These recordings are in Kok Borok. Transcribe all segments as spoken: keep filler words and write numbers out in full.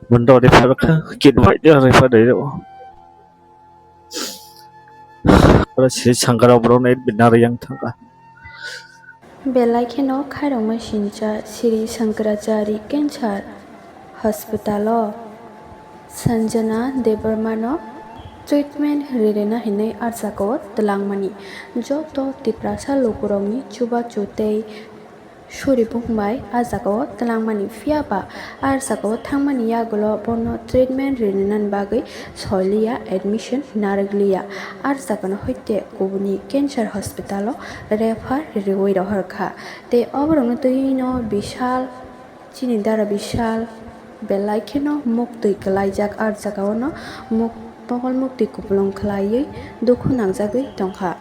Bunda ore pharkha, kit bai de ore pha de ro. Ora si sangkara borok na bina re yang thangkha. Belai kheno khairokma sincha Sri Shankarachari Cancer Hospital o Sanjana Debbarma no treatment ririna hinwi ah jagao twlangmani joto Tiprasa lukurokni chubachu tei suri bukbai ah jagao twlangmani, phiya ba ah jagao thangmani yagulo bono treatment rinani bagwi soliya, admission narwkliya. Ah jagano hoite kubuni cancer hospital o refer riwi rohorkha. Tei oborokno twiwi no Bishal, chini dara Bishal belai kheno muktwi kwlaijak ah jagao no muk-, mokol muktwi kupulung khwlaiwi dukhu nangjagwi tongkha.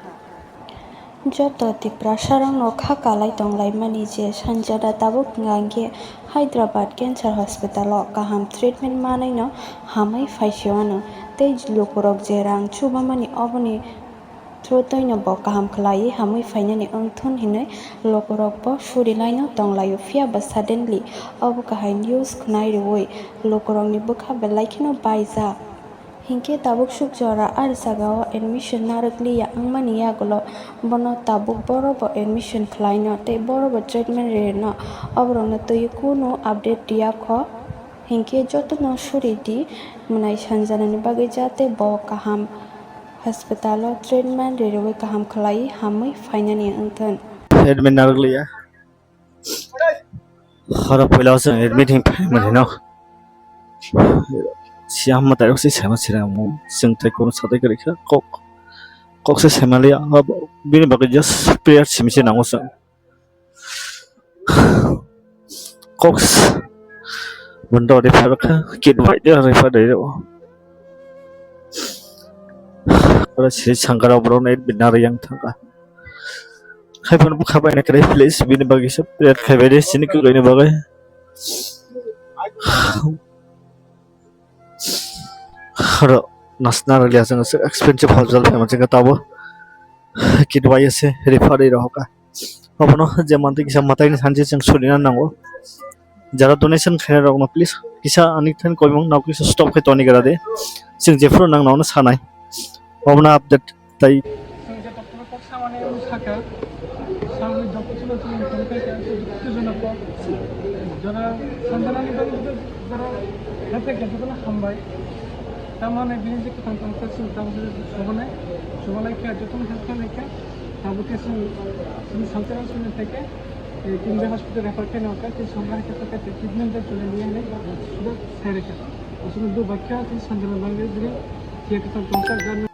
Joto Tiprasarokno kha kalai tonglaimani je Sanjana tabuk hwnkha hwnkhe Hyderabad Cancer Hospital o kaham treatment manwino hamwi phaisio ano, tei lukurok je rang chubamani oboni through-no bo kaham khlaiwi hamwi phainani wngthun hinwi lukurokbo surilaino tonglaio, phiya ba suddenly obo kahai news khwnai rwui lukurokni bwkha belai kheno baijak. Hinkhe tabuk suk jora ah jagao admission narwkliya wngmani yagulo bono tabuk borobo admission khlaino tei borobo treatment ririno, oborokno twiwi kunu update riyakho. Hinkhe jotono suri di mwnai Sanjanani bagwi, jate bo kaham hospital o treatment ririwi kaham khlaiwi hamwi phainani wngthun. Admit narwkliya. Horo puila o chwng admit hinwi phaimani no. Siya hamma tairok se sema sira mo. Chwng tai kono satai kwrwi kha kok, kok se sema liya. Bini bagwi just prayer simi se nango chwng. Kok s-, bunda ore pharkha, kit bai de ore pha de ro. Ora si sangkara borok na bina re yang thangkha. Hai phano bwkha bai na kre please, bini bagwi se prayer khai bai de, sini kwrwini bagwi. Oro nasna rwliya chwng expensive hospital phai manchwng kha tabo. Kit bai se refer rwi rohorkha. Obono je mantwi kisa mwtaini sanse chwng surina nango. Jara donation khainai rokno please kisa ani thani koimung nao kisa stop khai toni gra de. Chwng jephuru nang nono sanai. Obono update tai. Chwng je doctor kok samani wng sakha, samani doctor chwngno chwng inform khaikha, chwng dukhujwk kok. Jara Sanjanani bagwi jora health khe jotono hambai. Tamani bini je kwthang tongsa chwng tamo se sobanai, sobalai khe jotono help khlaikha. Tabuk khe chwng chini Sanjanani chwngno phaikha, eh, Kimbe hospital refer khe nokha, chini Sanjana khe thangkha, treatment de chole liya hinwi suda sai rwkha. Chwngno do bakya chini Sanjana bagwi bini je kwthang tongsa jani